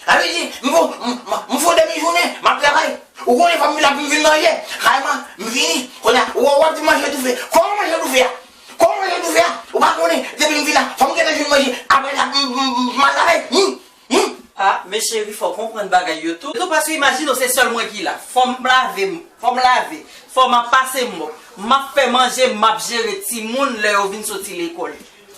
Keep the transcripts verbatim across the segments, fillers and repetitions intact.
Sa vle di, m fè, m, m, m fè demi jounen, m ap travay. Ou konnen fò m vin la pou m vin manje. Kay mwen, m vini. Kounye a, w, w ap di manje toufe. Kòman manje toufe a? Kòman manje toufe a? Ou pa konnen, depi m vin la, fò m gentan jwenn manje. Apre sa, m, m, m, m al travay. Hmm? Hmm? Ah, men cheri, fò w konprann bagay yo tou. Tou paske imajine w, se sèl mwen ki la. Fò m lave, fò m lave. Fò m ap pase mòp. M ap fè manje, m ap jere timoun lè yo vin soti lekòl.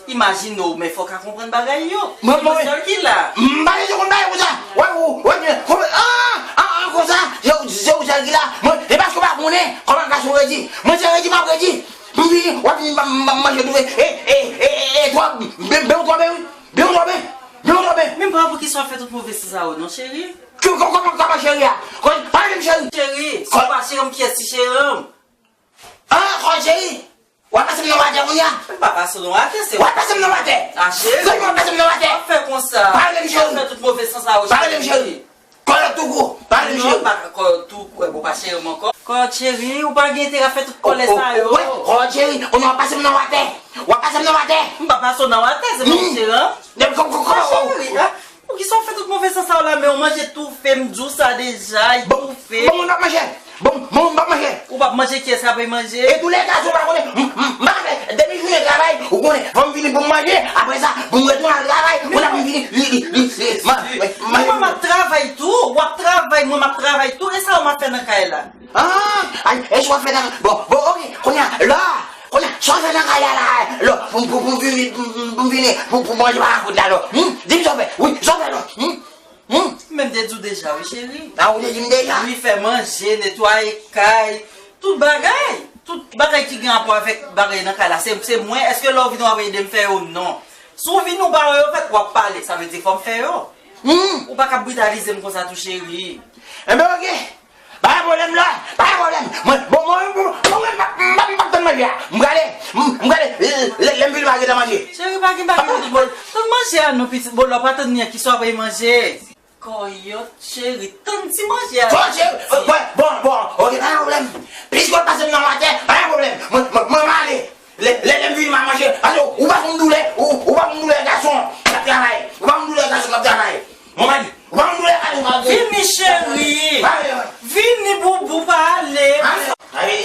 Imajine w, men fò w ka konprann bagay yo. Mwen, mwen, sèl ki la. M pa bezwen konn bagay konsa. Wè, wè, wè, wè, ah, ah, ah, konsa, se, se ou sèl ki la. Mwen, se paske w pa konnen kòman gason redi. Mwen, se redi m ap redi. M vini, w ap vin ban m, ban m manje tou. E, e, e, e, e, twa, ben, ben, twa, ben, wi. Ben, twa, ben. Ben, twa, ben. Men m pa wè poukisa w ap fè tout move sans sa yo, non, cheri. Ki, kò-, kòman, kòman, cheri a? Kò-, pale m, cheri. Cheri, si w pa cheri m, kiyès ki cheri m? Ah, kò cheri. W ap pase m nan watè kounye a. M pa pase w nan watè, se w ap pase m nan watè. Ah, cheri. Sèlman w ap pase m nan watè. W ap fè konsa. Pale m, cheri. W ap fè tout move sans sa yo, cheri. Pale m, cheri. Kòlòt tou kou. Pale m, cheri. Non, pa kòlòt tou kou, e bon, pa cheri m ankò. Kòlòt cheri, ou pa gen enterè a fè tout kòlè sa yo. Wè, kòlòt cheri, kounye a w ap pase m nan watè. W ap pase m nan watè. M pa pase w nan watè, se pa m cheri an. Cheri, a. Poukisa w fè tout move sans sa yo la, men w manje toufe, m di w sa deja, y toufe. Bon, bon, m p ap manje. Bon, bon, m p ap manje. Ou p ap manje, kiyès k ap manje? E tou lè ka, si w pa konnen, m, m, m pa ka fè demi jounen travay, ou konnen, fò m vini pou m manje, apre sa, pou m retounen al travay, kounye a pou m vini, li, li, li, li, ma, ma, ma. Mwen, m ap travay tou, w ap travay, mwen, m ap travay tou, e sa w m ap fè nan kay la? Ah, ay, e sa w ap fè nan, bon, bon, ok, kounye a, la, kounye a, sa w ap fè nan kay la, la, la, pou, pou, pou m vini, pou, pou, pou m vini, pou, pou manje pa ka kout la, non. Hmm? Di m sa w fè, wi, sa w fè, non. Hmm? Hmm? Mwen te di w deja, wi, cheri. Ah, ou te di m deja? Wi, fè manje, netwaye kay, tout bagay. Tout bagay ki gen rapò avèk bagay nan kay la, se, se mwen. Èske lè w vini w ap ede m fè yo? Non. Si w vini w pa wè yo fèt, w ap pale. Sa vle di fò m fè yo. Hmm. Ou pa ka britalize m konsa tou, cheri. Enben, ok. Pa gen pwoblèm la, pa gen pwoblèm. Mwen, bon, mwen, mwen, mwen, mwen, m p ap, m p ap, m p ap tann manje a. M prale, m, m prale, lè, lè m vini m a gentan manje. Cheri, pa gen bagay, tann manje a non, pitit, bon, lè w pa tann li an, kisa w ap manje? Kòyòt, cheri, tann ti manje a. Bon, cheri, bon, bon, bon, ok, pa gen pwoblèm. Piske w pase m nan watè, pa gen pwoblèm. Mwen, mwen, mwen, m ale. Lè, lè, lè m vini, m a manje. Paske ou pa konn doulè, ou, ou pa konn doulè gason k ap travay. Ou pa konn doulè gason k ap travay. Mwen, mwen, ou pa konn doulè gason k ap travay. Vini, cheri. Pa ale, mwen. Vini, boubou, pa ale. Ale.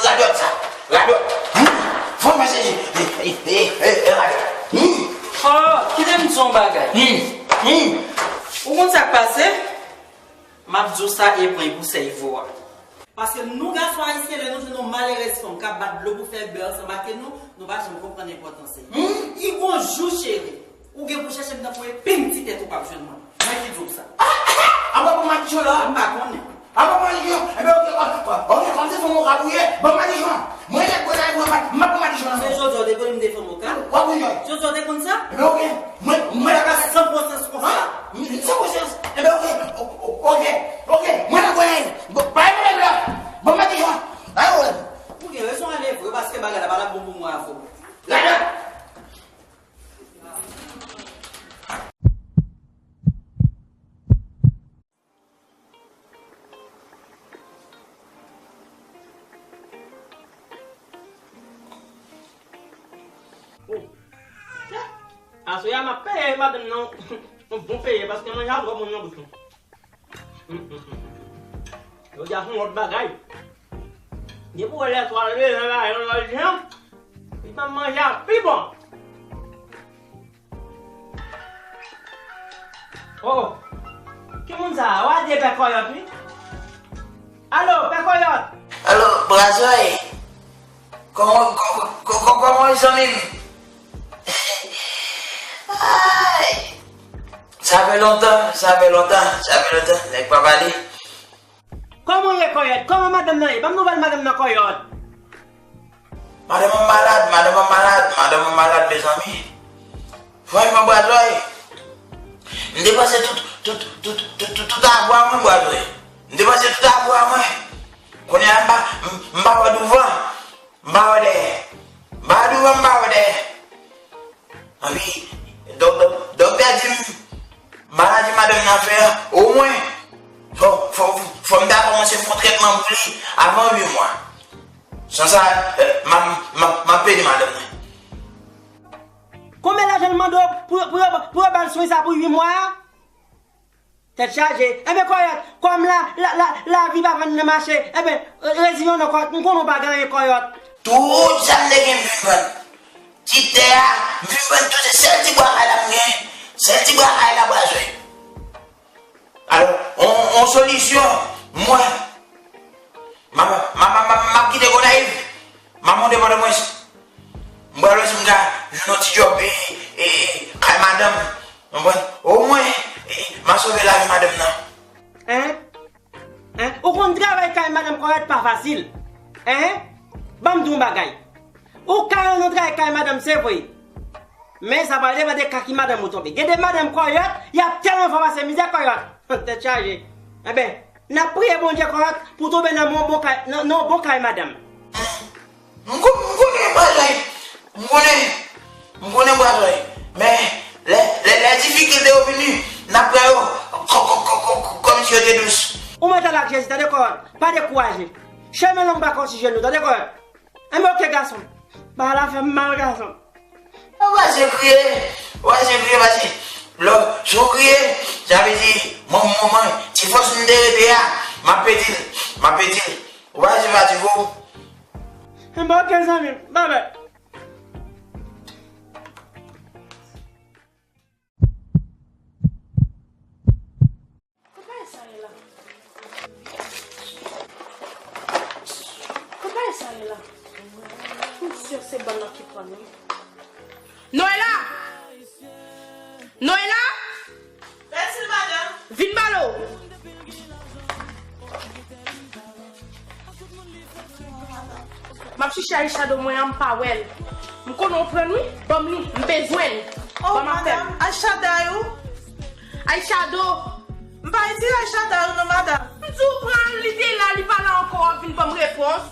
Radòt sa. Radòt. Hmm. Fò m pase. E, e, e, e, radòt. Hmm. Oh, kite m di w yon bagay. Hmm. Hmm. Ou konn sa k pase? M ap di w sa e pran pou sèvo a. Paske nou gason ayisyen, lè nou jwenn yon malerèz fanm k ap bat dlo pou fè bè ansanm ak nou, nou pa janm konprann enpòtans li. Hmm? I gon jou, cheri, ou gen pou chèche m tankou epeng ti tèt ou p ap jwenn mwen. Mwen ki di w sa. Ah, ah, ah, apa pou madichon la? M pa konnen. Apa pou madichon? Enben, ok, ok, ok, kòm se fanm okap ou ye, ban m madichon. Mwen nèg gwo tayè, mwen pa, m pa pou madichon nan. Se jodi a w te konnen m te fanm okap? W ap konn jòy. Jodi a w te konn sa? Enben, ok. Mwen, mwen ta ka san konsyans konsa. Hein? San konsyans? Enben, ok, o-, o-, ok, ok. Mwen ta konnen. Bon, pa gen pwoblèm la. Ban m madichon. Pa gen pwoblèm. Ou gen rezon, ale vre, paske bagay la pa t ap bon pou mwen avè w. Lala! Oh. Aswè a m ap peye madanm nan yon bon peye paske manje a twò bon nan bouch mwen. Jodi a se yon lòt bagay. Depi w wè lè swa leve nan lari an, lòt jan, li ban m manje a pi bon. Oh, ki moun sa a? W a di e Pè Kòyòt, wi. Alo, Pè Kòyòt! Alo, Brazòy! Kòman, kò-, kò-, kò-, kòman w ye, zanmi m? Ay! Sa fè lontan, sa fè lontan, sa fè lontan, nèg pa pale. Kòman w ye, Kòyòt? Kòman madanm nan ye? Ban m nouvèl madanm nan, Kòyòt. Madanm an malad, madanm an malad, madanm an malad, mezanmi. Franchman, Bradley, m depanse tout, tout, tout, tout, tout, tout avwa mwen, Bradley. M depanse tout avwa mwen. Kounye a, m pa, m, m pa wè douvan, m pa wè dèyè. M pa wè douvan, m pa wè dèyè. Anpi, dòk-, dòk-, dòktè di m, maladi madanm nan fè a, omwen, fò, fò, fò m ta kòmanse fè yon trètman pou li avan uit mwa. San sa, eh, m ap, m ap, m ap pede madanm nan. Konbyen lajan l mande w pou, pou yo, pou yo ba l swen sa pou uit mwa a? Tèt chaje. Enben, Kòyòt, kòm la, la, la, lavi pa vann nan mache, enben, reziyen w non, Kòyòt, m konnen w pa gen anyen, Kòyòt. Tout sa m te gen m vin vann. Ti tè a, m vin vann tout, se sèl ti bwa kay la m gen, sèl ti bwa kay la bwa jwe. Alò, on, on solisyon, mwen, m a, m a, m a, m ap kite Gonayiv, m a monte Pòtoprens. M pral wè si m ka jwenn yon ti djòb, e, e, e, kay madanm, w konprann? Omwen, e, m a sove lavi madanm nan. Hein? Hein? Ou konn travay kay madanm Kòyòt pa fasil. Hein? Ban m di w yon bagay. Ou ka rann yon travay kay madanm, se vre. Men sa pral depann de ka ki madanm ou tonbe. Gen de madanm Kòyòt, y ap tèlman fò pase mizè Kòyòt. Tèt chaje. Enben, n ap priye Bondye Kòyòt pou tonbe nan yon bon kay, nan, nan yon bon kay madanm. M kon-, m konnen bagay. M konnen. M konnen bagay. Men, lè, lè, lè difikilte yo vini, n ap pran yo kò-, kò-, kò-, kò-, kò-, kòmsi yo te dous. Ou mèt al ak Jezi, tande Kòyòt. Pa dekouraje. Chemen long pa ka osi jenou, tande Kòyòt. Enben, oke, gason. Bagay la fè m mal, gason. Ou pa bezwen kriye. Ou pa bezwen kriye, paske lè, si w kriye, sa vle di, mwen, mwen, mwen, ti fòs m te rete a, m ap pèdi l. M ap pèdi l. Ou pa bezwen fatige w. Enben, oke, zanmi m. Bye bye. Kot bagay sa ye la? Kot bagay sa ye la? M si se bann nan ki pran l, wi. Noëlla! Noëlla! Pèdi l, madanm. Vin ba l o! M ap chèche eyeshadow mwen an, m pa wè l. M konnen w pran l, wi. Ban m li, m bezwen l. Oh, ban m apèl. Madanm, eyeshadow ou? Eyeshadow. M pa itilize eyeshadow ou non, madanm. M di w pran l, li te la, li pa la ankò, w ap vin ban m repons.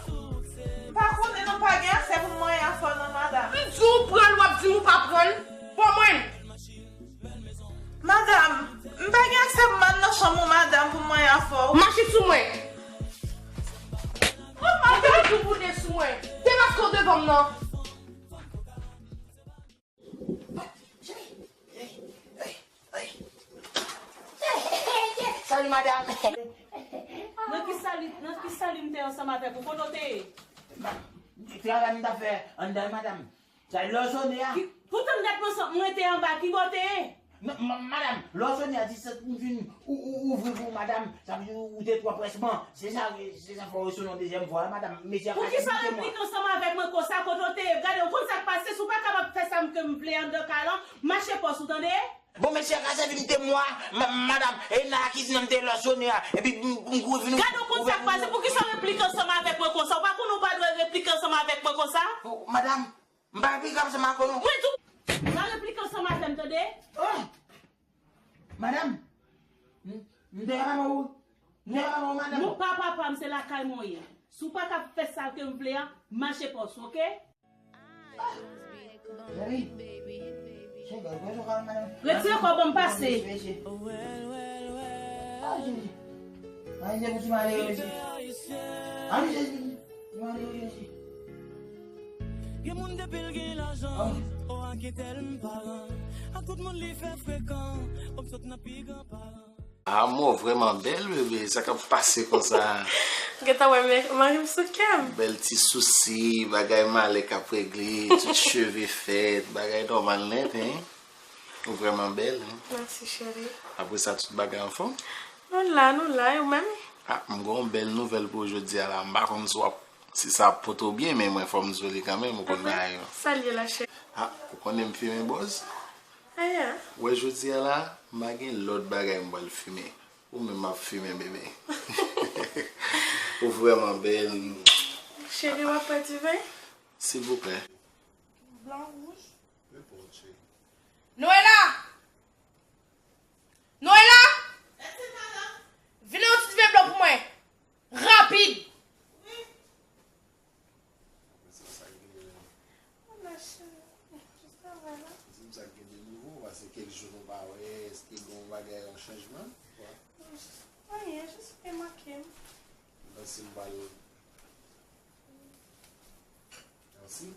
M pa konnen non, m pa gen aksè pou m manyen afè w non, madanm. M di w pran l, w ap di m ou pa pran l. Ban mwen l. Madanm, m pa gen aksè pou m al nan chanm ou, madanm, pou m manyen afè w. Mache sou mwen. Oh, madanm, tou boude sou mwen. Demaske w devan m nan. Salut, madame. Nan ki sali, nan ki sali m te ansanm avèk ou? Kote w te ye? Travay m t ap fè anndan, madame. Sa lè w sone a? Ki, poutan m t ap ansanm, mwen te anba, ki bò w te ye? Non, ma-, madame, lè w sone a, di sèt m vin ou, ou, ouvri pou ou, madame. Sa vle di ou te twò près man. Se sa, se sa fè w resone yon dezyèm fwa, madame. Mesye a ka sèvi m temwa. Poukisa w replike ansanm avèk mwen konsa, kote w te ye? Gade, ou konn sa k pase, si w pa kapab fè sa m, ke m vle anndan kay lan, mache pòs ou, tande? Bon, mesye a ka sèvi m temwa, ma-, madame. E nan kizin nan m te ye lè w sone a. Epi m, m kouri vin. Gade, ou konn sa k pase, poukisa w replike ansanm avèk mwen konsa? Ou pa konnen ou pa dwe replike ansanm avèk mwen konsa? Madame, m pa replike ansanm ak ou non. Mwen di w, pa replike ansanm avè m, tande? Oh! Madame, m, m te ka papa w, m te ka papa w, madame. Ou pa papa m, se lakay mwen w ye. Si w pa ka fè sa ke m vle a, mache pòs ou, oke? Cheri, cheri, wè sa w ka, madame. Retire kò w ban m pase. Mesye, mesye. Ah, cheri. Ay, cheri, ti malere, mesye. Ah, cheri, ti malere, mesye. Gen moun depi l gen lajan, o a gen tèl paran. Ak tout moun li fè frekan, kòm sot nan pi gran paran. Ah, mwen vrèman bèl, bebe. Sa k ap pase konsa? Gentan wè men, mari m sou kè m. Bèl ti sousi, bagay malè k ap regle, tout cheve fèt, bagay nòmal nèt, hein? Ou vrèman bèl, hein? Mèsi, cheri. Apre sa, tout bagay anfòm? Nou la, nou la, e ou menm? Ah, m gen yon bèl nouvèl pou ou jodi a la. M pa konn si w ap Si sa ap pote w byen, men mwen fò m di w li kanmenm, ou konn bagay yo. Sa l ye la, cheri? Ah, ou konnen m fimen bòz? Aya. Ou wè jodi a la, m pa gen lòt bagay m pral fimen. Ou menm m ap fimen, bebe. Ou vrèman bèl. Cheri, w ap pran diven? Silvouplè. Blan, wouj. Noëlla! Noëlla! Vin yon ti diven blan pou mwen. Rapid! Wi. Mwen se sa k genyen. Ala cheri, jis travay la. Di m sa k gen de nouvo, paske kèk jou nou pa wè, èske gen yon bagay, yon chanjman? Anyen, jis remake m. Mwen panse m pral. Mèsi.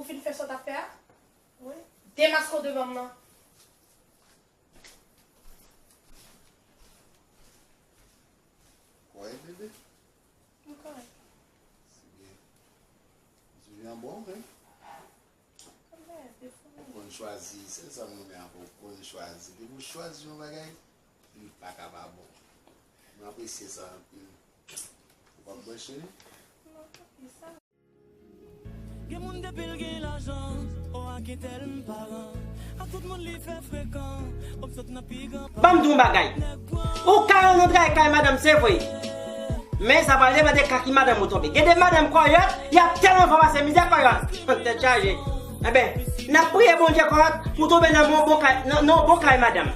Ou fin fè sa w t ap fè a? Wi. Demaske w devan m nan. Kòrèk, bebe? M kòrèk. Se byen. Jodi a bon, wi. Ou konn chwazi, se sa m renmen avè w, ou konn chwazi. Depi w chwazi yon bagay, li pa ka pa bon. Mwen apresye sa anpil. Ou p ap bwè, cheri? Non, tanpri, sa. Gen moun depi l gen lajan, o a gen tèl paran. Ak tout moun li fè frekan, o m sot nan pi gran. Ban m di w yon bagay. Ou ka rann antre kay madanm, se vre. Men sa pral depann de ka ki madanm ou tonbe. Gen de madanm kòyòt, y ap tèlman fò pase mizè kòyòt. Tèt chaje. Enben, n ap priye Bondye kòyòt pou tonbe nan yon bon kay, nan, nan yon bon kay madanm.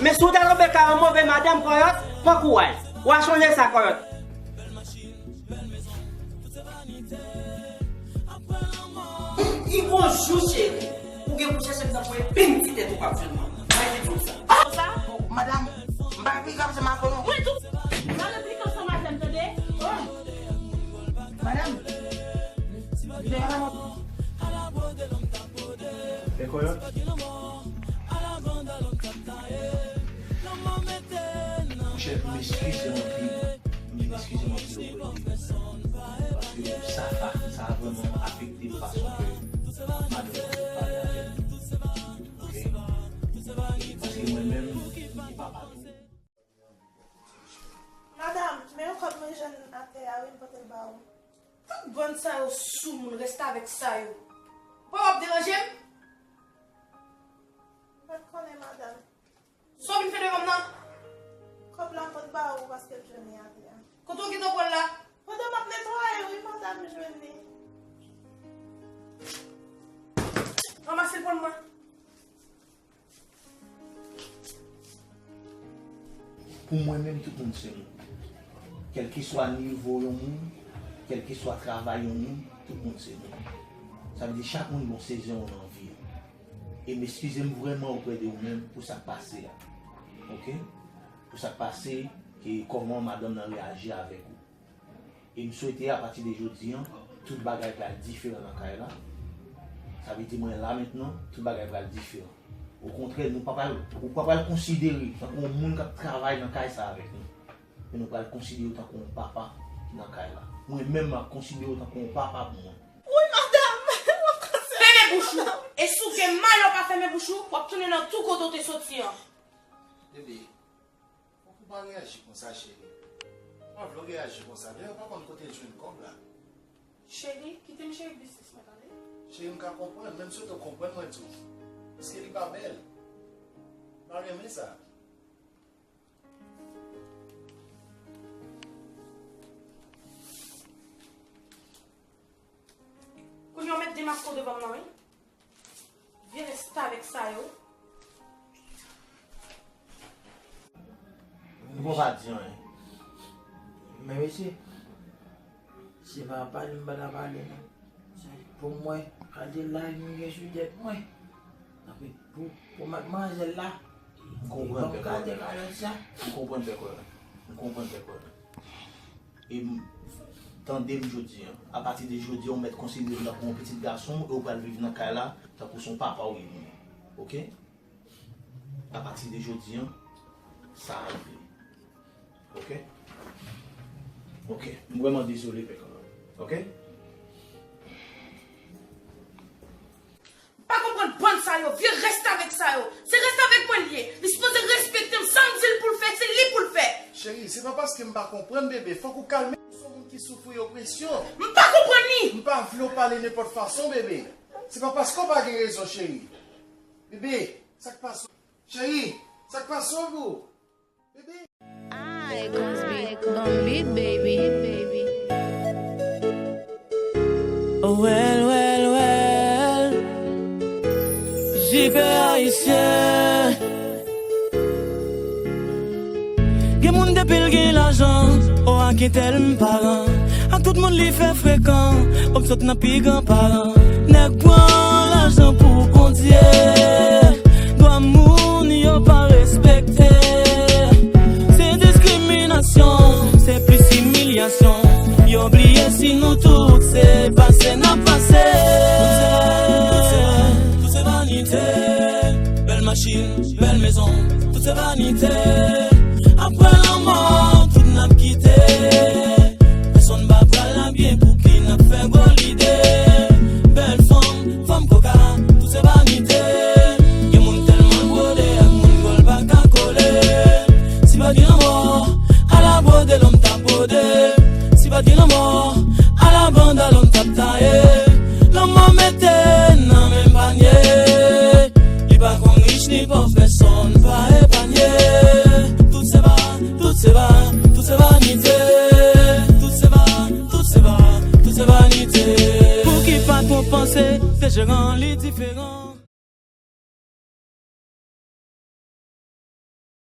Men si w ta tonbe kay yon move madanm kòyòt, pran kouraj. W a chonje sa kòyòt. Yon jou, cheri, ou gen pou chèche m tankou epeng ti tèt ou p ap jwenn mwen. Mwen ki di w sa. Sa? Madanm, m pa replike ansanm avè w non. Mwen tou. Pa replike ansanm avè m, tande? Madanm. Fè kòyòt. Monchè, m eskize w anpil. M eskize w anpil oprè de ou. Paske sa, sa, sa vrèman afekte fason ke madanm mwen pale avè m. Oke? Paske mwen menm, m se papa tou. Madanm, men yon kòb mwen jwenn atè a wi, m pote l ba ou. Tout bann sa yo soumoun, restavèk sa yo. Ou pa w ap deranje m? M pa t konnen, madanm. Sa w vin fè devan m nan? Kòb la m pot ba ou paske m jwenn li atè a. Kote w gentan pran l la? Pandan m ap netwaye, wi, madanm, m jwenn li. Ranmase l pou mwen. Pou mwen menm, tout moun se moun. Kèlkeswa nivo yon moun, kèlkeswa travay yon moun, tout moun se moun. Sa vle di chak moun gen yon sezon nan vi. E m eskize m vrèman oprè de ou menm pou sa k pase a. Oke? Pou sa k pase, e kòman madanm nan reyaji avèk ou. E m swete apati de jodi an, tout bagay pral diferan nan kay la. Sa vle di mwen la mentnan, tout bagay pral diferan. Okontrè, nou pa pral, ou pa pral konsidere tankou yon moun k ap travay nan kay sa avèk nou. Men nou pral konsidere w tankou yon papa ki nan kay la. Mwen menm, m ap konsidere w tankou yon papa pou mwen. Wi, madanm, w ap konsidere. Fèmen bouch ou. E si w gen malè w pa fèmen bouch ou, w ap tounen nan tou kote w te soti an. Bebe, fòk ou pa reyaji konsa, cheri. M pa vle w reyaji konsa. Dayè, ou pa konn kote l jwenn kòb la. Cheri, kite m jere biznis mwen, tande? Cheri, m ka konprann, men m swete w konprann mwen tou. Piske li pa bèl. M pa renmen sa. Kounye a w mèt demaske w devan m nan, wi. Vye restavèk sa yo. Ou pa di anyen. Men mesye, se pa pale m pa ta pale non. Se pou mwen, gade laj m gen sou tèt mwen. Pou, pou madmwazèl la. M konprann, pè kòrèk. M konprann, pè kòrèk. M konprann, pè kòrèk. E m, tande m jodi an. Apati de jodi an, ou mèt konsidere m tankou yon pitit gason e ou pral viv nan kay la tankou se yon papa ou ye pou mwen. Oke? Apati de jodi an, sa a regle. Oke? Oke. M vrèman dezole, pè kòrèk. Oke? M pa konprann bann sa yo, vye restavèk sa yo. Se restavèk mwen l ye. Li sipoze respekte m. Sa m di l pou l fè, se li pou l fè. Cheri, se pa paske m pa konprann, bebe. Fòk ou kalme w. Ou se yon moun ki soufri opresyon. M pa konprann li. M pa vle w pale nenpòt fason, bebe. Se pa paske w pa gen rezon, cheri. Bebe, sa k pase w? Cheri, sa k pase w, boo? Bebe. Ay, Cosby, gon beat, baby. Well, well, well. J P Ayisyen. Gen moun depi l gen lajan, o a gen tèl paran. Ak tout moun li fè frekan, o m sot nan pi gran paran. Nèg pran lajan pou kondye. Dwa moun yo pa respekte. Se diskriminasyon, se plis imilyasyon. Yo bliye si nou tout Se pase n ap pase. Tout se vanite. Bèl machin, bèl mezon, tout se vanite. Apre lanmò, tout n ap kite. Pèsonn pa pral la byen, pouki n ap fè gwo lide? Bèl fanm, fanm koka, tout se vanite. Gen moun tèlman bwode ak moun gòl pa ka kole. Si pa gen lanmò, ala bwode lòm ta bwode. Si pa gen lanmò, ala banda lòm t ap taye. Lanmò mete n nan menm panye. Li pa konn rich ni pòv, pèsonn pa epanye. Tout se va, tout se va, tout se vanite. Tout se va, tout se va, tout se vanite. Pouki pa twò panse ke jeran li diferan?